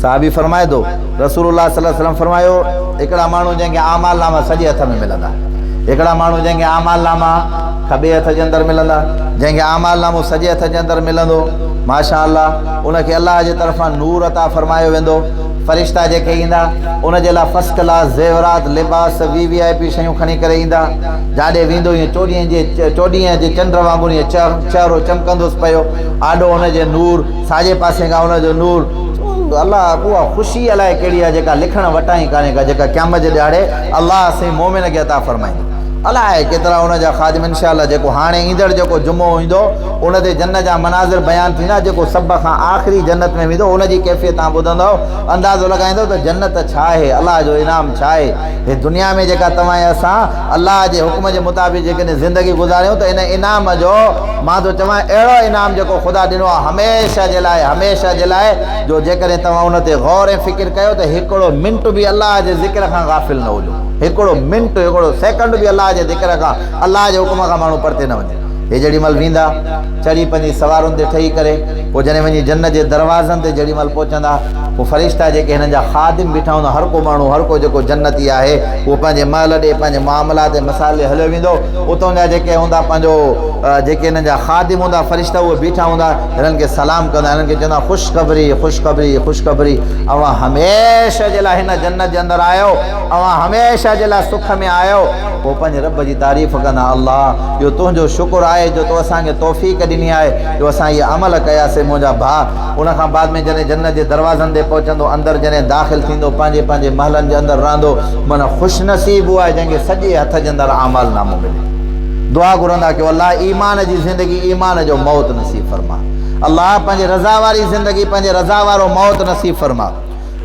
صحابي فرمائي ٿو، رسول الله صلي الله عليه وسلم فرمايو، هڪڙا ماڻهو جنهن کي اعمال ناما سڄي هٿ ۾ ملندا، هڪڙا ماڻهو جنهن کي اعمال ناما کٻي هٿ جي اندر ملندا، جنهن کي اعمال نامو سڄي هٿ جي اندر ملندو، ماشاء الله ان کي الله جي طرفان نور عطا فرمايو ويندو، فرشتا جيڪي ايندا ان جي لاء فرسٽ ڪلاس زيورات، لباس، وي وي آء پي شيون کڻي ڪري ايندا، جاڏي ويندو ائين چوڏهينء جي چوڏهينء جي چنڊ وانگر ائين چهرو چمڪندس پيو، آڏو ان جي نور. ساڄي پاسي کان ان جو نور، الله اها خوشي الائي ڪهڙي آهي جيڪا لکڻ وٽان ئي ڪانهي ڪا جيڪا قيامت جي ڏهاڙي الله سائين مؤمن کي عطا فرمائيندو. الائي ڪيترا ان جا خادم انشاء الله جيڪو هاڻي ايندڙ جيڪو جمعو ايندو ان تي جنت جا مناظر بيان ٿيندا جيڪو سڀ کان آخري جنت ۾ ويندو ان جي ڪيفيت توهان ٻڌندؤ اندازو لڳائيندؤ ته جنت ڇا آهي الله جو انعام ڇا آهي هي دنيا ۾ جيڪا توهان ۽ اسان الله جي حڪم جي مطابق جيڪڏهن زندگي گذاريون ته ان انعام جو مان ٿو چوان اهڙو انعام جيڪو خدا ڏنو آهي هميشه جي لاء هميشه جي لاء جو جيڪڏهن توهان ان تي غور ۽ فڪر ڪيو ته هڪڙو منٽ به الله جي ذڪر کان غافل نه هجو هڪڙو منٽ هڪڙو سيڪنڊ به الله جي ذڪر کان الله جي حڪم کان ماڻهو پرتي نه وڃي. هي جيڏي مهل ويندا، چڙهي پنهنجي سوارن تي ٺهي ڪري، پوء جڏهن وڃي جنت جي دروازن تي جيڏي مهل پهچندا، پوء فرشتا جيڪي هنن جا خادم بيٺا هوندا، هر ڪو ماڻهو، هر ڪو جيڪو جنتي آهي، اهو پنهنجي محل ڏي، پنهنجي معاملات ۽ مسائل ڏي هليو ويندو. اتان جا جيڪي هوندا پنهنجو جيڪي هنن جا خادم هوندا، فرشتا اهي بيٺا هوندا، هنن کي سلام ڪندا، هنن کي چوندا، خوشخبري، خوشخبري، خوشخبري، اوهان هميشه جي لاء هن جنت جي اندر آهيو، اوهان هميشه جي لاء سک ۾ آهيو. پوء پنهنجي رب جي تعريف ڪندا، الله! اهو تنهنجو شڪر آهي جو تو اسان کي توفيق ڏني آهي جو اسان اهي عمل ڪياسين. منهنجا ڀاء! ان کان بعد ۾ جڏهن جنت جي دروازن تي پهچندو، اندر جڏهن داخل ٿيندو، پنهنجي پنهنجي محلن جي اندر رهندو، معنيٰ خوش نصيب اهو آهي جنهن کي سڄي هٿ جي اندر اعمال نامو ملي. دعا گهرندا ڪيو، الله! ايمان جي زندگي، ايمان جو موت نصيب فرما. الله! پنهنجي رضا واري زندگي، پنهنجي رضا وارو موت نصيب فرما.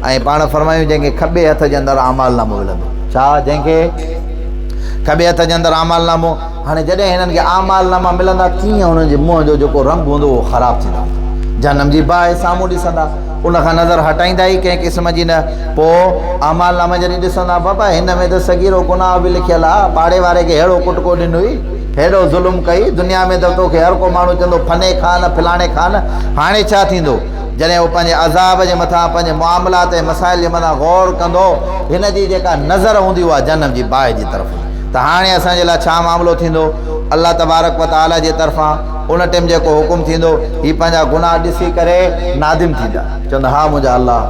۽ پاڻ فرمايون جنهن کي کٻي هٿ جي اندر اعمال نامو ملندو. ڇا؟ جنهن کي کٻي هٿ جي اندر اعمال نامو. هاڻي جڏهن هنن کي اعمال ناما ملندا تيئن هنن جي منهن جو جيڪو رنگ هوندو اهو خراب ٿيندو ويندو. جهنم جي باهه سامهون ڏسندا ان کان نظر هٽائيندا ئي ڪنهن قسم جي نه. پوء اعمال نامي جڏهن ڏسندا بابا هن ۾ ته صغيرو گناهه به لکيل آ، پاڙي واري کي ههڙو ڪٽڪو ڏنوئي، هيڏو ظلم ڪئي، دنيا ۾ ته توکي هر ڪو ماڻهو چوندو فني خان فلاڻي خان، هاڻي ڇا ٿيندو؟ جڏهن هو پنهنجي عذاب جي مٿان، پنهنجي معاملات ۽ مسائل جي مٿان غور ڪندو، هن جي جيڪا نظر هوندي اها جهنم جي باهه جي طرف هوندي ته هاڻي اسان جي لاء ڇا معاملو ٿيندو؟ الله تبارڪ و تعاليٰ جي طرفان ان ٽيم جيڪو حڪم ٿيندو، هي پنهنجا گناهه ڏسي ڪري نادم ٿيندا، چوندا ها منهنجا الله!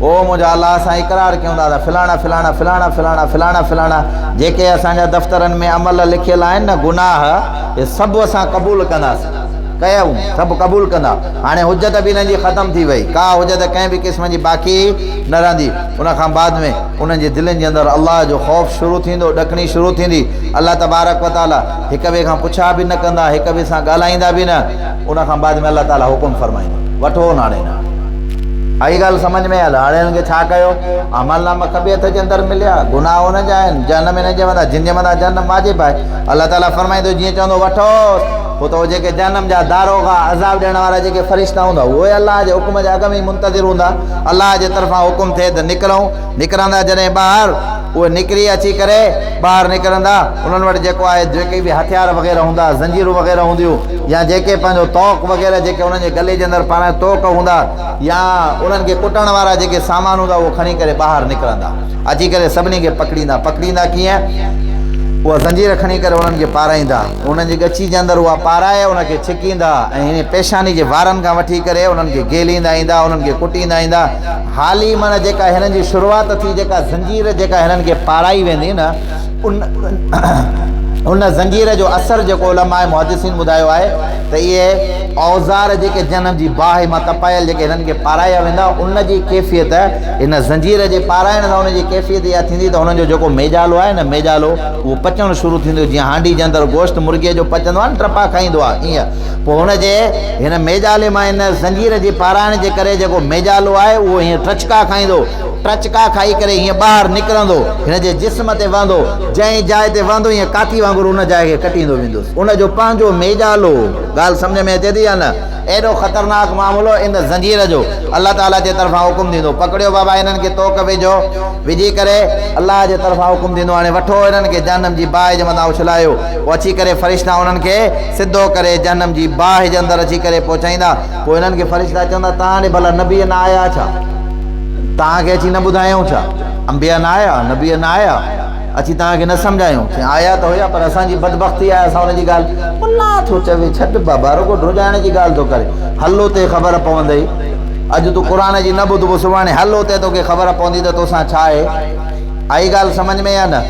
او منهنجا الله! اسان اقرار ڪيون ٿا ته فلاڻا فلاڻا فلاڻا فلاڻا فلاڻا فلاڻا جيڪي اسان جا دفترن ۾ عمل لکيل آهن نه گناهه، اهي سڀ اسان قبول ڪنداسين. ڪيائون، سڀ قبول ڪندا. هاڻي حجت به انهن جي ختم ٿي وئي، ڪا حجت ڪنهن به قسم جي باقي نه رهندي. ان کان بعد ۾ انهن جي دلين جي اندر الله جو خوف شروع ٿيندو، ڏڪڻي شروع ٿيندي. الله تبارڪ و تعاليٰ هڪ ٻئي کان پڇا به نه ڪندا، هڪ ٻئي سان ڳالهائيندا به نه. ان کان بعد ۾ الله تعاليٰ حڪم فرمائيندو، وٺو هاڻي نه. آئي ڳالهه سمجهه ۾؟ هل هاڻي انهن کي ڇا ڪيو؟ عمل ناما کٻي هٿ جي اندر مليا، گناهه انهن جا آهن، جهنم انهن جي مٿان، جن جي مٿان جهنم واجب آهي. الله تعاليٰ فرمائيندو، جيئن چوندو، وٺوس! پوء ته اهي جيڪي جهنم جا داروغا، عذاب ڏيڻ وارا جيڪي فرشتا هوندا، اهي الله جي حڪم جا اڳ ۾ ئي منتظر هوندا. الله جي طرفان حڪم ٿئي ته نڪرئون، نڪرندا جڏهن ٻاهر، اهي نڪري اچي ڪري ٻاهر نڪرندا، انهن وٽ جيڪو آهي جيڪي به هٿيار وغيره هوندا، زنجيرون وغيره هونديون يا جيڪي پنهنجو طوق وغيره جيڪي انهن جي گلي جي اندر پارائي طوق هوندا يا انهن کي ڪٽڻ وارا جيڪي سامان هوندا اهو کڻي ڪري ٻاهر نڪرندا. اچي ڪري سڀني کي پڪڙيندا. پڪڙيندا ڪيئن؟ اها زنجير کڻي ڪري انهن کي پارائيندا. انهن جي ڳچي جي اندر اها پارائي ان کي ڇڪيندا ۽ هن پيشاني جي وارن کان وٺي ڪري انهن کي گهيليندا ايندا، انهن کي ڪٽيندا ايندا. حالي معنيٰ جيڪا هنن جي شروعات ٿي، جيڪا زنجير جيڪا هنن کي پارائي ويندي نه، ان ان زنجير جو اثر جيڪو علماء محدثين ٻڌايو آهي ته اهي اوزار جيڪي جهنم جي باهه مان تپايل جيڪي هنن کي پارايا ويندا، ان جي ڪيفيت ان زنجير جي پارائڻ سان ان جي ڪيفيت اها ٿيندي ته هنن جو جيڪو ميڄالو آهي نه ميڄالو اهو پچڻ شروع ٿيندو جيئن هانڊي جي اندر گوشت مرغي جو پچندو آهي نه ٽپا کائيندو آهي ايئن پوء هن جي هن ميڄالي مان ان زنجير جي پارائڻ جي ڪري جيڪو ميڄالو آهي اهو هيئن ٽچڪا کائيندو ٽچڪا کائي ڪري هيئن ٻاهر نڪرندو هن جي جسم تي وهندو جنهن جاء تي وهندو هيئن ڪاتي وانگر ان جاء کي ڪٽيندو ويندس ان جو پنهنجو ميڄالو ڳالهه سمجهه ۾ اچي ٿي يا نه؟ ايڏو خطرناڪ معاملو ان زنجير جو الله تعالي جي طرفان حڪم ٿيندو پڪڙيو بابا انهن کي طوق وجهو وجهي ڪري الله جي طرفان حڪم ٿيندو هاڻي وٺو انهن کي جهنم جي باهه جي مٿان اڇلايو پوء اچي ڪري فرشتا انهن کي سڌو ڪري جهنم جي باهه جي اندر اچي ڪري پهچائيندا پوء انهن کي فرشتا چوندا توهان ڏي ڀلا نبي نه آيا ڇا؟ توهان کي اچي نه ٻڌايائون ڇا؟ انبياء نه آيا؟ نبي نه آيا؟ اچي توهان کي نه سمجهايائون؟ چيائين، آيا ته هيا پر اسان جي بدبختي آهي اسان ان جي ڳالهه ملا ٿو چوي ڇڏ بابا رڳو ڊوڄائڻ جي ڳالهه ٿو ڪري هل اتي خبر پوندئي اڄ تون قرآن جي نه ٻڌبو سڀاڻي هل اتي توکي خبر پوندي ته توسان ڇا آهي آئي ڳالهه سمجهه ۾ يا نه؟